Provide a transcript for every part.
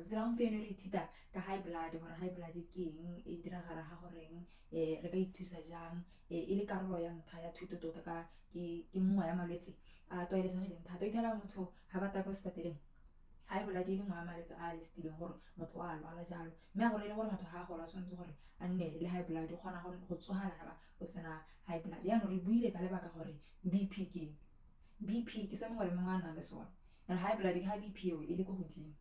Letsatsi la gompieno re ithuta ka high blood gore high blood ke eng, e diragala ga goreng, re ka ithusa jang, e le karolo ya ntlha ya thuto tota ka ke nngwe ya malwetse a tlwaelesegileng thata. O fitlhela motho ga ba tla kwa sepetleleng high blood e le nngwe ya malwetse a list-ilweng gore motho o a lwala jalo, mme a gore e le gore motho ga a gola o tshwanetse gore a nne le high blood, o kgona go tsogela fela o sena high blood. Jaanong re buile ka lebaka gore BP ke eng, BP ke se mongwe le mongwe a nang le sone and high blood ke ga BP eo e le ko godimo.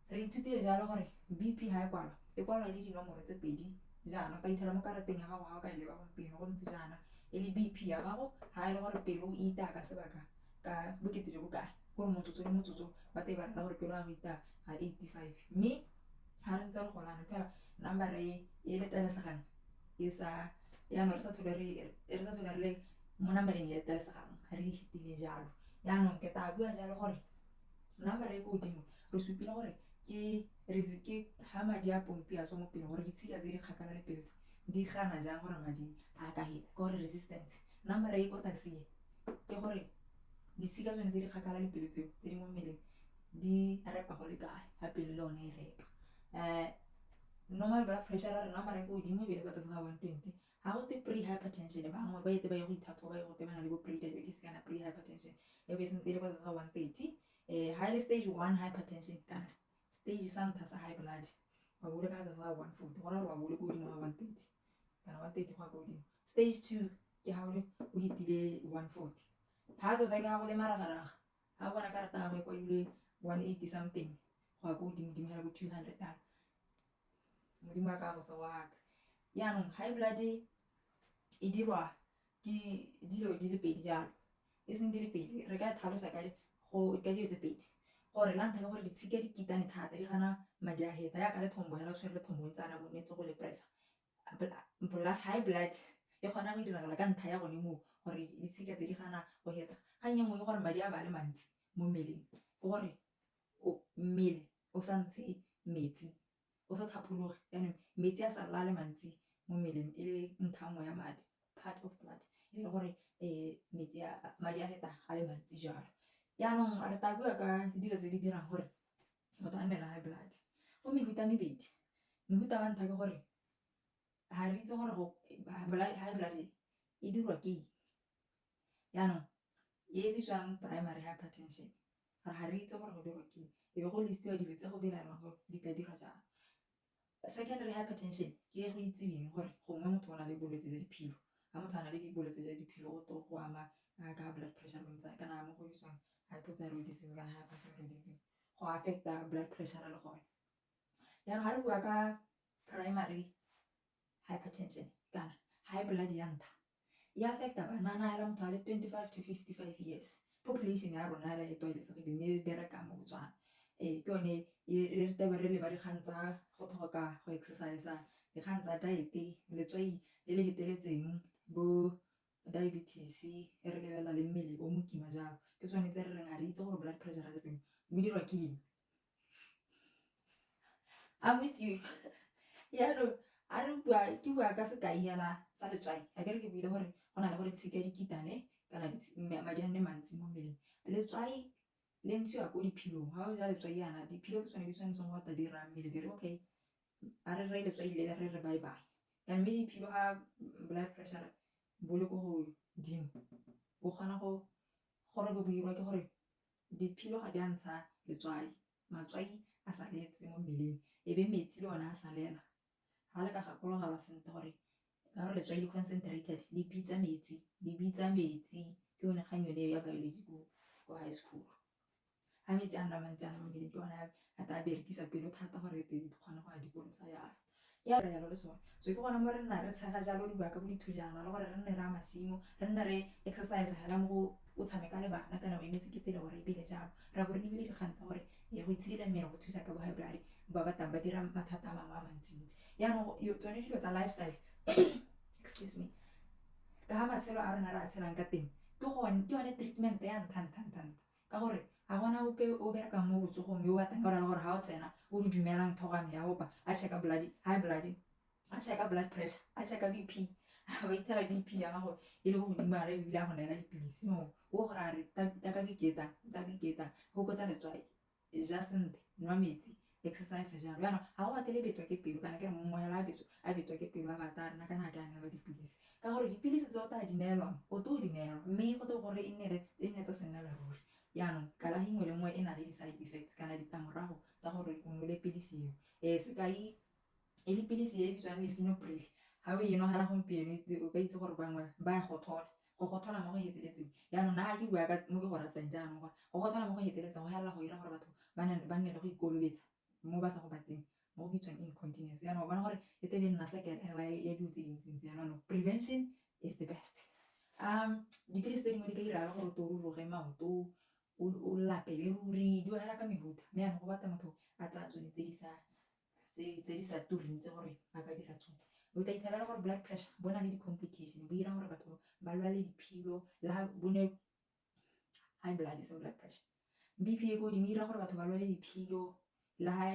Re ithutile jalo gore BP ga e kwalwa e kwalwa e le dinomoro tse pedi jaana, o ka fitlhela mo karateng ya gago ga o ka e leba gompieno go ntse jaana e le BP ya gago ga e le gore pelo e itaya ka sebaka ka bokete jo bo kae, gore motsotso le motsotso ba tla ba rela gore pelo ya go itaya ga 85. Mme ga re ntse re gola re fitlhela number e e letlelesegang e sa jaanong re sa tlhole re le mo number-eng e letlelesegang re e fetile jalo. Jaanong ke tla bua jalo gore number e ko godimo re supile gore ke ga madi a pompi a tswa mo pelong gore ditshika tse di kgakala le pelo di gana jang gore madi a ka feta ke gore resistance. Number e ko tlase e ke gore ditshika tsone tse di kgakala le pelo tseo tse di mo mmeleng di repa go le kae ga pelo le yone e repa. Normal blood pressure ra re number e ko godimo e be e le kwa tlase ga 120, ga go twe pre-hypertension bangwe ba ete ba ye go itlhatlhoba ba ye go te ba na le bo pre-diabetes kana pre-hypertension e be e le kwa tlase ga 130. Ga e le stage one hypertension kana stage sa ntlha sa high blood wa bo o le ka tlase ga 140 go raya gore wa bo o le ko godimo ga 130 kana 130 go ya ko godimo. Stage two ke ga o le o fetile 140, ga tota ke ga go le maragaraga ga o bona karata ya gago e kwadilwe 180 something go ya ko godimo-dimo fela bo 200 jalo, Modimo a ka go segofatsa. Jaanong high blood e dirwa ke dilo di le pedi jalo, e seng di le pedi re ka e tlhalosa ka dilo tse pedi gore la ntlha ke gore ditshika di kitane thata di gana madi a feta jaaka lethombo fela o tshwere lethombo o ntse a bo ntse go le pressure. High blood e kgona go diragala ka ntlha ya gone moo gore ditshika tse di gana go feta. Kgang e nngwe ke gore madi a ba a le mantsi mo mmeleng ke gore mmele o sa ntshe metsi o sa tlhaphologe jaanong metsi a sala a le mantsi mo mmeleng e le ntlha nngwe ya madi part of blood e le gore metsi a madi a feta a le mantsi jalo. Jaanong re tla bua ka dilo tse di dirang gore motho a nne le high blood, go mefuta mebedi, mofuta wa ntlha ke gore ga re itse gore high blood e dirwa ke eng, jaanong e bitswang primary hypertension gore ga re itse gore go dirwa ke eng e be go list-iwa dilo tse go belaelwang gore di ka dira jang. Secondary hypertension ke e go itseweng gore gongwe motho o na le bolwetse jwa diphilo, ga motho a na le bolwetse jwa diphilo go tlo go ama ka blood pressure kana mo go bitswang hypothyroidism kana hyperthyroidism go affect-a blood pressure le gone. Jaanong ga re bua ka primary hypertension kana high blood ya ntlha e affect-a banana fela motho a le 25 to 55 years, population ya rona fela e tlwaelesegileng e berekang mo Botswana ee ke yone e re tlabe re leba dikgang tsa go tlhoka go exercise-a, dikgang tsa diet-e, letswai le le feteletseng bo diabetes e re lebelela le mmele o mokima jalo, ke tsone tse re reng ga re itse gore blood pressure ya teng bo dirwa ke eng. I'm with you jaanong a re bua ke bua ka sekai fela sa letswai akere ke buile gore go na le gore tshika di kitane kana madi a nne mantsi mo mmeleng, letswai le ntshiwa ko diphilong ga o ja letswai jaana diphilo ke tsone di tshwanetseng go tla di raya mmele di re okay a re reye letswai le re re bye bye, mme diphilo ga blood pressure bo le ko godimo bo kgona go gore bo dirwa ke gore diphilo ga di a ntsha letswai, matswai a saletse mo mmeleng e be metsi le one a salela. Ga le ka gakologelwa sentle gore ka gore letswai le concentrated le bitsa metsi, le bitsa metsi ke yone kgang yone ya biology ko high school. Ga metsi a nna mantsi yana mo mmeleng ke one a tla berekisa pelo thata gore e kgone go a dikolosa jalo. Ya re jalo le sone so ke gone mo re nna re tshega jalo re bua ka bo dithojana le gore re nne re ya masimo re nne re exercise fela mo go o tshameka le bana kana o emetse ke pele gore e pele jalo ra bo re lebile dikgang tsa gore go itshidila mmele go thusa ka bo high blood ba batlang ba dira mathata a mangwe a mantsi-ntsi. Jaanong tsone dilo tsa lifestyle excuse me ka ga matshelo a rona re a tshelang ka teng ke yone treatment ya ntlha ntlha ntlha ntlha ka gore ga gona ope o berekang mo botsogong yo o batlang ka gore gore ga o tsena o re dumelang tlhogo ya me ya opa a check-a blood, high blood, a check-a blood pressure, a check-a BP, ba ithela BP ya gago e le ko godimo a re ebile a go neela dipilisi no o gore a re ta ka beke e tlang, ta beke e tlang, fokotsa letswai, ja sentle, nwa metsi. Exercise jalo. Jaanong ga go batele betwa ke pelo kana ke re mongwe hela a betwa ke pelo a bata a rena kana ga ke a neelwa dipilisi, ka gore dipilisi tse o tla di neelwang o tlo di neelwa, mme go tlo gore e nne tsa sennela ruri. Jaanong kalafi nngwe le nngwe e na le di-side effects kana ditlamorago tsa gore o nole pilisi eo. Sekai e le pilisi e bitswang Lisinopril, ga o e nwa hela gompieno o ka itse gore bangwe ba ya gothola, go gothola mo go feteletseng. Jaanong nna ga ke bua ka mo ke go ratang jaanong, gore go gothola mo go feteletseng go felela go dira gore batho ba nne le go ikolobetsa mo ba sa go batleng, mo go bitswang incontinence. Jaanong o bona gore e tebe nna sekele hela ya dilo tse dintsintsi. Jaanong prevention is the best. Dipilisi tse dingwe di ka dira gore o ruruge maoto, o lape le ruri, di hela ka mehuta. Mme jaanong go batla motho a tsaya tsone tse di sa tureng tse gore a ka dira tsone. O tla itlhela gore blood pressure bo na le di-complication, bo dira gore batho ba lwale diphilo le ha bo ne high blood, e seng blood pressure. BP e ko godimo e dira gore batho ba lwale diphilo, le ha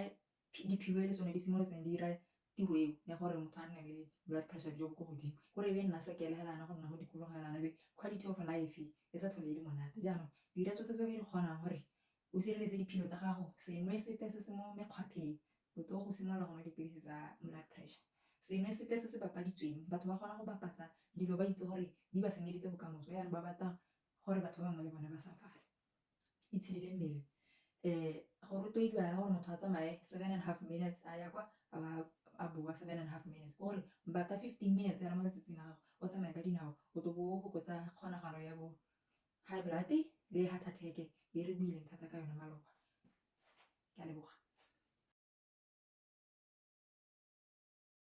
diphilo e le tsone di simolotseng di dira tiro eo ya gore motho a nne le blood pressure jo bo ko godimo, kore e be nna sekele hela go nna go dikologa hela be quality of life e sa tlhole e le monate. Jaanong dira tsotlhe tse o di kgonang gore o sireletse diphilo tsa gago, se nwe sepe se se mo mekgwatheng, o tlo go simolola go nwa dipilisi tsa blood pressure. Se nwe sepe se se bapaditsweng, batho ba kgona go bapatsa dilo ba itse gore di ba senyeditse bokamoso, jaanong ba batla gore batho ba bangwe le bone ba suffer-e. Itshidile mmele, go rotloediwa yana gore motho a tsamaye 7½ minutes a ya kwa a ba a boa 7½ minutes, ke gore bata 15 minutes yana mo letsatsing la gago o tsamaye ka dinao, o tlo bo o fokotsa kgonagalo ya bo high blood le heart attack e re buileng thata ka yone maloba.